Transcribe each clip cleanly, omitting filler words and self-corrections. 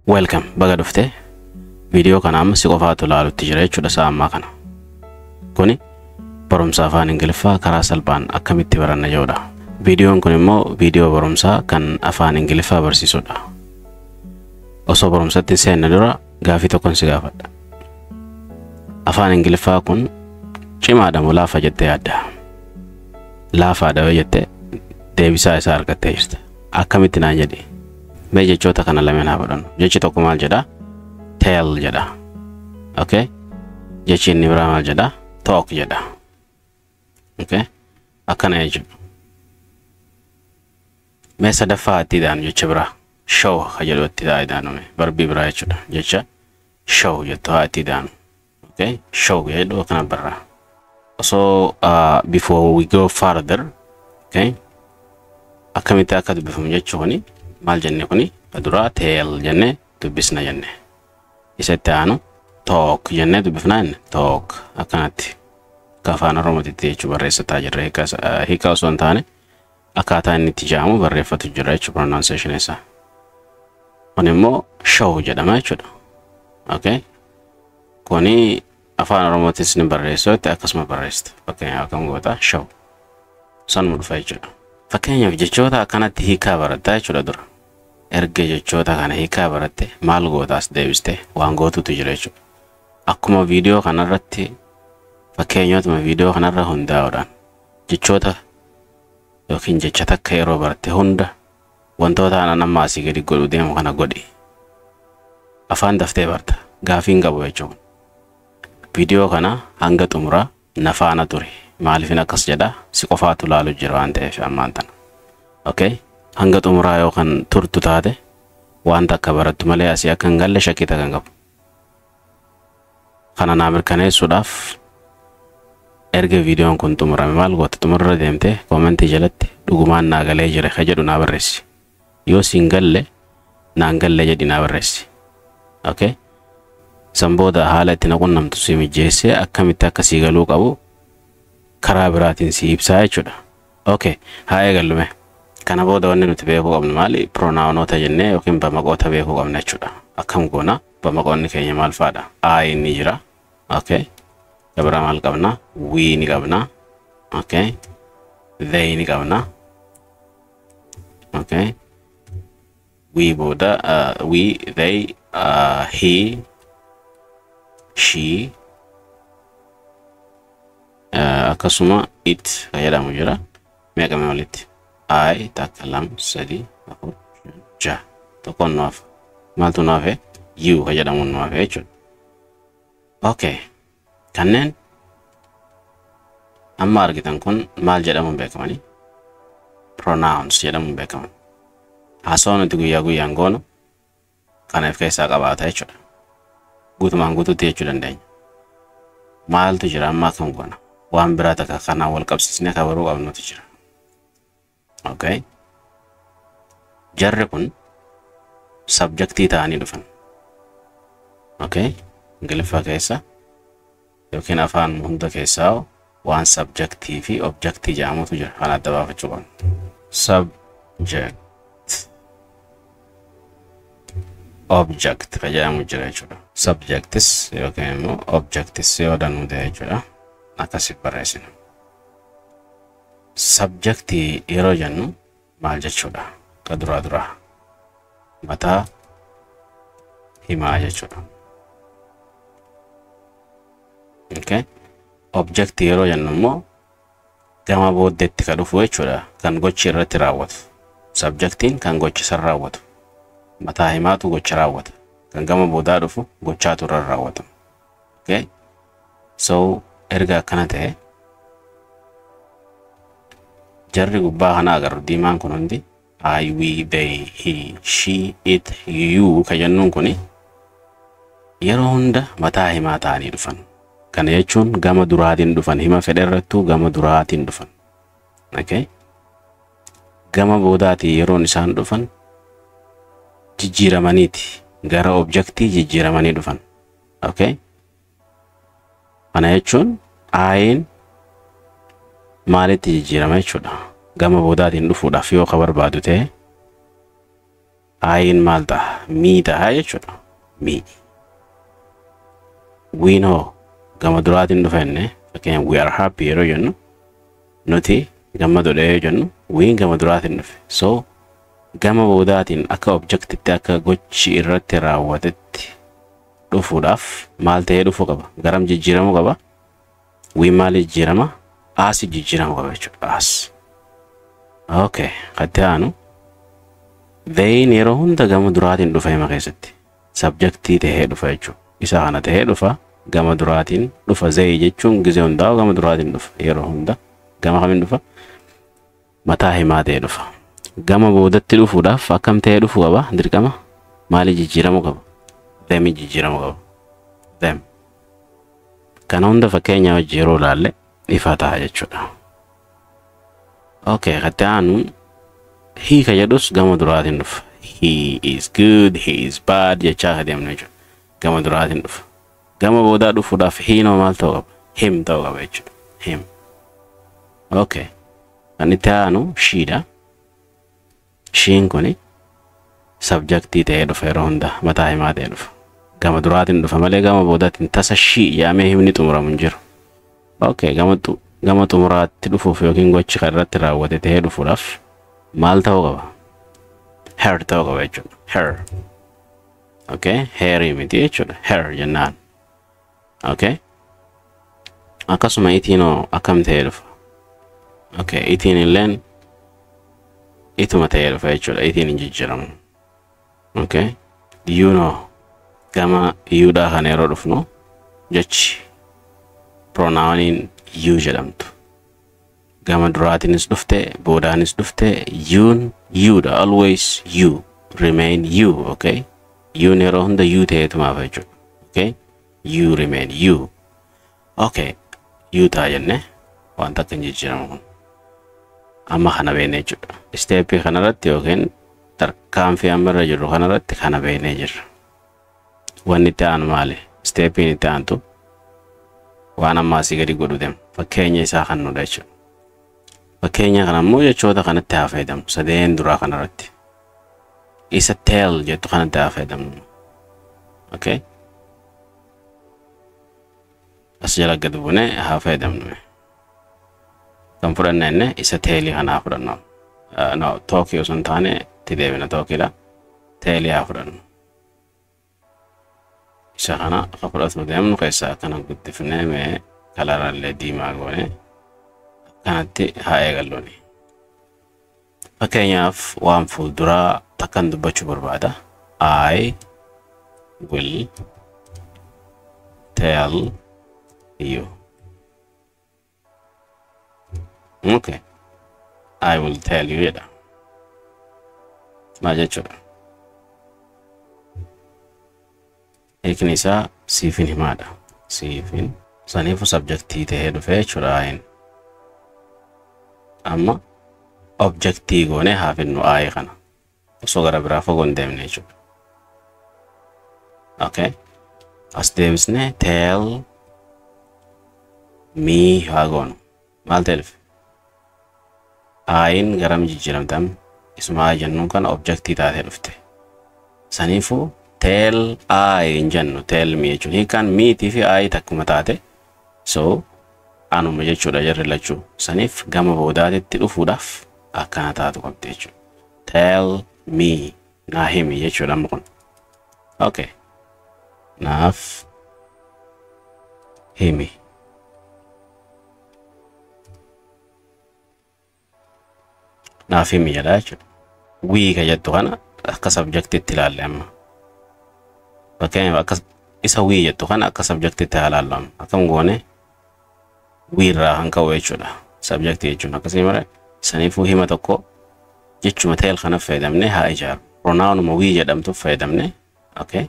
Welcome, baga dhufte. Viidiyoo kana amma si qofaatu ilaalutti jira jechuudha sa'a ammaa kana. Kuni barumsa afaan Ingiliffaa karaa salphaan akkamitti baranna jedhudha. Viidiyoon kun immoo viidiyoo barumsaa kan afaan Ingiliffaa barsiisudha. Osoo barumsatti hin seenne dura gaafii tokkon si gaafadha. Afaan Ingiliffaa kun cimaadha moo laafa jettee yaadda? Laafaadha yoo jette deebisaa isaa argattee jirta. Akkamitti naan jedhi? Mee jechoota kana lameen haa fudhannu. Jechi tokko maal jedha? Tell jedha. Okay? Jechi inni biraa maal jedha? Talk jedha. Okay? Akkana jechuudha. Mee sadaffaa itti idaanu jecha biraa. Show ka jedhu itti idaanu verbii biraa jechuudha. Jecha show jettu haa itti idaanu. Okay? Show jedhu akkana barraa. So before we go further, okay? Akkamitti akka dubbifamu jechuun maal jenne? Kuni duraa tell jenne dubbisna jenne. Isa itti aanu talk jennee dubbifna jenne, talk akkanatti. Akka afaan Oromootitti jechuu barreessataa jirra, hiika osoo hin taane akkaataa inni itti jedhamu barreeffatu jira jechuudha, pronunciation isaa. Kun immoo show jedhama jechuudha. Okay? Kuni afaan Oromootis ni barreessu itti akkasuma barreessita. Fakkeenyaaf akkam goota? Show. Sanuma dhufa jechuudha. Fakkeenyaaf jechoota akkanatti hiikaa barattaa jechuudha dura. Erga jechoota kana hiikaa baratte maal gootaas deebiste waan gootutu jira jechuudha. Akkuma viidiyoo kanarratti, fakkeenyotuma viidiyoo kanarra hundaa'uudhaan, jechoota yookiin jecha takka yeroo baratte hunda wantoota anan amma asii gadi godhu deemu kana godhi. Afaan daftee barta. Gaafiin qabu jechuudha. Viidiyoo kana hanga xumuraa na faana ture. Maaliifin akkas jedha? Si qofaatu laalu jira waan ta'eef ammaan tana. Okay? Hanga xumuraa yoo kan turtu taate wanta akka barattu malee asii akka hin galle shakkii kan qabu. Kana naa mirkaneessuudhaaf erga viidiyoon kun xumurame maal goota? Xumurra deemtee koomentii jalatti "Dhugumaan naa galee jira" ka jedhu naa barreessi. Yoo siin galle "Naan galle" jedhi naa barreessi. Okay? San booda haala itti na qunnamtu si mijjeessee akkamitti akka sii galuu qabu karaa biraatiin si ibsaa jechuudha. Okay, haa eegallume. Kana booda wanni nuti beekuu qabnu maali? Pronounoota jennee yookiin bamaqoota beekuu qabna jechuudha. Akkam goona? Bamaqoonni keenya maal fa'aadha? I ni jira. Okay. Dabara maal qabna? We ni qabna. Okay. They ni qabna. Okay. We booda we, they, he, she, akkasuma it kan jedhamu jira. Meeqame walitti? I, takka, lama, sadi, afur, shan, jaha. Tokkoon nu hafa. Maaltu nu hafe? You kan jedhamu nu hafe jechuudha. Okay. Kanneen amma argitan kun maal jedhamuun beekamanii? Pronouns jedhamuun beekaman. Haasawaa nuti guyyaa guyyaan goonu kana of keessaa qabaata jechuudha. Guutumaan guutuutti jechuu dandeenya. Maaltu jira amma? Akkam goona? Waan biraa takka kanaan wal qabsiisnee kabaruu qabnutu jira. Okay. Jarri kun subjectii ta'anii dhufan. Okay. Ingiliffaa keessa yookiin afaan hunda keessaa waan subjectii fi objectii jedhamutu jira. Kan adda baafachuu qabnu. Subject, object kan jedhamu jira jechuudha. Subjectis yookiin immoo objectis yoo danuu ta'e jechuudha. Akkasitti barreessina. Subjectii yeroo jennu maal jechuudha? Ka duraa duraa. Mataa himaa jechuudha. Okay. Objectii yeroo jennu immoo gama booddeetti ka dhufu jechuudha. Kan gochi irratti raawwatu. Subjectiin kan gochi san raawwatu. Mataa himaatu gocha raawwata. Kan gama boodaa dhufu gochaatu irra raawwatama. Okay. So erga akkana ta'e, jarri gubbaa kana agarru diimaan kun hundi, I, we, they, he, she, it, you ka jennuun kuni yeroo hunda mataa himaa ta'anii dhufan. Kana jechuun gama duraatiin dhufan, hima fedhe irrattuu gama duraatiin dhufan. Okay? Gama boodaatiin yeroon isaan dhufan jijjiiramaniiti, gara objectii jijjiiramanii dhufan. Okay? Kana jechuun I'n maalitti jijjiirama jechuudha? Gama boodaatiin dhufuudhaaf yoo ka barbaadu ta'e I'n maal ta'a? Me ta'a jechuudha. Me. We'n hoo gama duraatiin dhufa jennee, fakkeenyaaf "we are happy" yeroo jennu, nuti gammadoodha yoo jennu, we'n gama duraatiin dhufe. So gama boodaatiin akka objectitti, akka gochi irratti raawwatetti dhufuudhaaf maal ta'ee dhufuu qaba? Garam jijjiiramuu qaba? We'n maal jijjiirama? Us jijjiiramuu qaba jechuudha. Us. Okay, katti aanu they'n yeroo hunda gama duraatiin dhufa hima keessatti. Subjectii ta'ee dhufa jechuudha. Isa kana ta'ee dhufa, gama duraatiin dhufa. They jechuun gizee hundaa'u gama duraatiin dhufa, yeroo hunda. Gama kamiin dhufa? Mataa himaa ta'ee dhufa. Gama boodatti dhufuudhaaf akkam ta'ee dhufuu qaba? Dirqama maali jijjiiramuu qaba? Them jijjiiramuu qaba. Them. Kana hunda fakkeenya wajji yeroo ilaalle ifa ta'a jechuudha. Okay, katti aanu he ka jedhus gama duraatiin dhufa. "He is good," "he is bad" jechaa ka deemnu jechuudha. Gama duraatiin dhufa. Gama boodaa dhufuudhaaf he'noo maal ta'uu qaba? Him ta'uu qaba jechuudha. Him. Okay. Kan itti aanu she'dha. She'n kuni subjectii ta'ee dhufa, yeroo hunda mataa himaa ta'ee dhufa. Gama duraatiin dhufa malee gama boodaatiin tasa she yaamee himni xumuramu hin jiru. Okay, gama xumuraatti dhufuuf yookiin gochi kan irratti raawwate ta'ee dhufuudhaaf maal ta'uu qaba? Her ta'uu qaba jechuudha. Her. Okay, herii miti jechuudha. Her jennaan. Okay. Akkasuma it'iinoo akkam ta'ee dhufa? Okay, it'iin illeen ituma ta'ee dhufa jechuudha. It'iin hin jijjiiramu. Okay. You'noo gama youdhaa kana yeroo dhufnu, jechi pronouniin you jedhamtu. Gama duraatiinis dhufte, boodaanis dhufte, you'n youdha. Always you remain you, okay? You'n yeroo hunda you ta'eetumaaf jechuudha. Okay? You remain you. Okay. You ta'a jenne, wanta akka hin jijjiiramu kun. Amma kana beekne jechuudha. Stepii kanarratti yookiin tarkaanfii amma irra jirru kanarratti kana beeknee jirra. Wanni itti aanu maali? Stepiin itti aantu waan amma asii gadi godhu deemu. Fakkeenya isaa kan nudha jechuudha. Fakkeenya kana immoo jechoota kanatti haa fayyadamnu. Sadeen duraa kanarratti. Isa tell jettu kanatti haa fayyadamnu. Okay? As jala gadi buunee haa fayyadamnu. Kan fudhanne inni isa tellii kana haa fudhannu. No, talkii osoo hin taane, itti deebina talkiidha. Tellii haa fudhannu. Isa kana akka fudhatu deemnu keessaa akkana guddifnee, mee colorallee diimaa goone, akkanatti haa eegalluuni. Fakkeenyaaf waan fuulduraa takkan dubbachuu barbaada. I will tell you. Okay. "I will tell you" jedha. Maal jechuudha? Hiikni isaa siifin himaadha. Siifin saniifu subjectii ta'ee dhufe jechuudha I'n. Amma objectii goonee haa finnu I kana. Osoo gara biraa fagoo hin deemne jechuudha. Okay. As deebisnee tell me haa goonu. Maal ta'e dhufe? I'n garam jijjiiramte amma? Isuma I jennuun kana objectii taatee dhufte. Saniifuu tell I hin jennu, tell me jechuudha. Hiikkaan metii fi I takkuma taate, so anuma jechuudha jarri lachuu. Saniif gama boodaatitti dhufuudhaaf akkana taatu qabdi jechuudha. Tell me, naa himi jechuudha amma kun. Okay. Naaf himi. Naaf himi jedha jechuudha. We ka jettu kana akka subjectitti ilaalle amma. Fakkeenyaaf akka isa we jettu kana akka subjectitti haa ilaallu amma. Akkam goone? We irraa kan ka'u jechuudha. Subjectii jechuun akkasii mara, saniifuu hima tokko jechuma tell kana fayyadamne haa ijaaru. Pronounuma we jedhamtuuf fayyadamne, okay.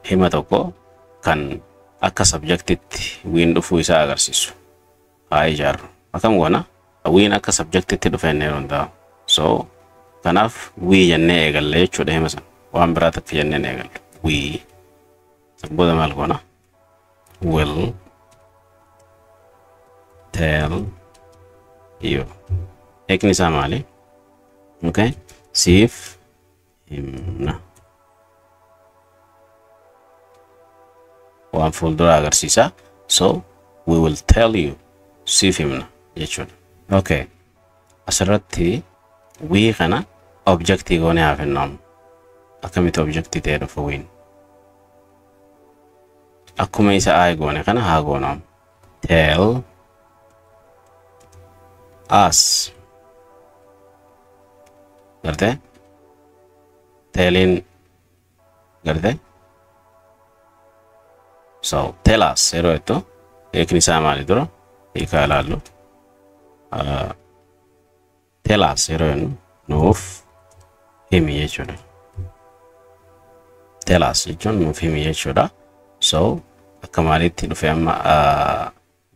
Hima tokko kan akka subjectitti we'n dhufuu isaa agarsiisu haa ijaaru. Akkam goona? We'n akka subjectitti dhufe inni yeroo hundaa'u. So kanaaf we jennee eegalle jechuudha hima sana. Waan biraa takka jennee eegallu. We. San booda maal goona? Will tell you. Hiikni isaa maali? Okay? Siif himna. Waan fuuldura agarsiisa. So we will tell you. Siif himna jechuudha. Okay. Asirratti we kana objectii goonee haa finnamu. Akkamitti objectii ta'ee dhufa we'n? Akkuma isa I goone kana haa goonamu. Tell us. Gartee? Telliin gartee? So tell us yeroo jettu hiikni isaa maali dura? Hiikaa ilaallu. Tell us yeroo jennu nuuf himi jechuudha. Tell us jechuun nuuf himi jechuudha. So akka maalitti dhufe amma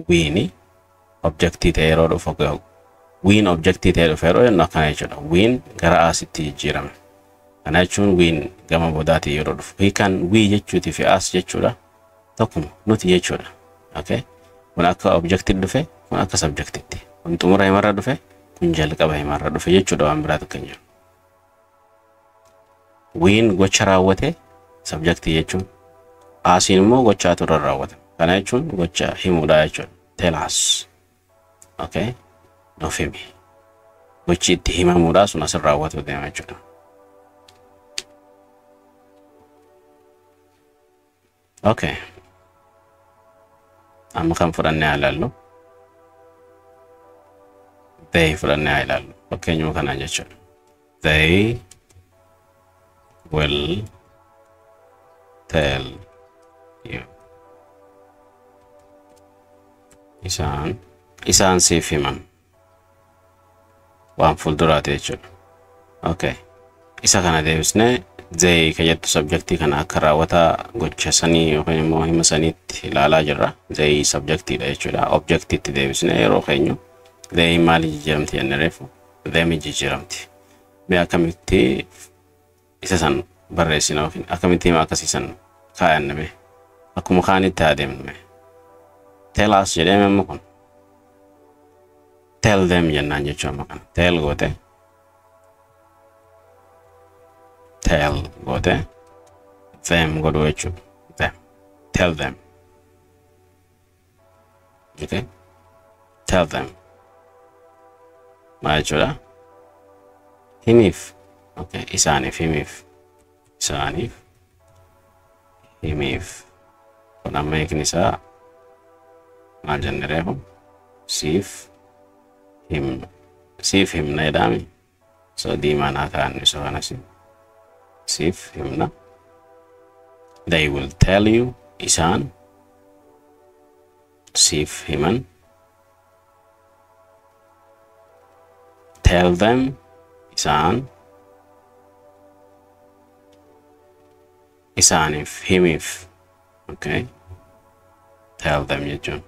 we'ni objectii ta'e yeroo dhufu we'n objectii ta'e dhufe yeroo jennu akkana jechuudha. We'n gara asitti jijjiirame. Kana jechuun we'n gama boodaatii yeroo dhufu. Hiikaan we jechuutii fi as jechuudha. Tokkuma nuti jechuudha. Okay? Kun akka objectii dhufe, kun akka subjectitti. Kun xumura himarra dhufe, kun jalqaba himarra dhufe jechuudha waan biraa tokko hin jiru. We'n gocha raawwate subjectii jechuun. Asiin immoo gochaatu irra raawwatame. Kana jechuun gocha himuudha jechuudha. Tell us. Okay? Nuuf himi. Gochi itti himamuudha sun asirra raawwatu deema jechuudha. Okay. Amma kan fudhannee haa ilaallu. They fudhannee haa ilaallu. Fakkeenyuma kanaan jechuudha. They will tell you. Isaan siif himan. Waan fuulduraati jechuudha. Okay. Isa kana deebisnee they ka jettu subjectii kana akka raawwataa gocha sanii yookiin immoo hima saniitti ilaalaa jirra. They subjectiidha jechuudha. Objectiitti deebisnee yeroo keenyu they maali jijjiiramti jennee reefu them jijjiiramti. Mee akkamitti isa san barreessina yookiin akkamitti hima akkasii san kaayanne mee akkuma kaanitti haa deemnu mee. Tell us jedhee amma kun tell them jennaan jechuu amma kana tell goote tell goote them godhuu jechuudha. Them. Tell them. Okay? Tell them. Maal jechuudha? Himiif. Okay. Isaaniif himiif. Isaaniif himiif. Kun amma hiikni isaa maal jenne reefu? Siif himna. Siif himna jedhaami. So diimaan haa kaa'annu isa kanas. Siif himna. They will tell you. Isaan siif himan. Tell them. Isaan isaaniif himiif. Okay. Tell them jechuun.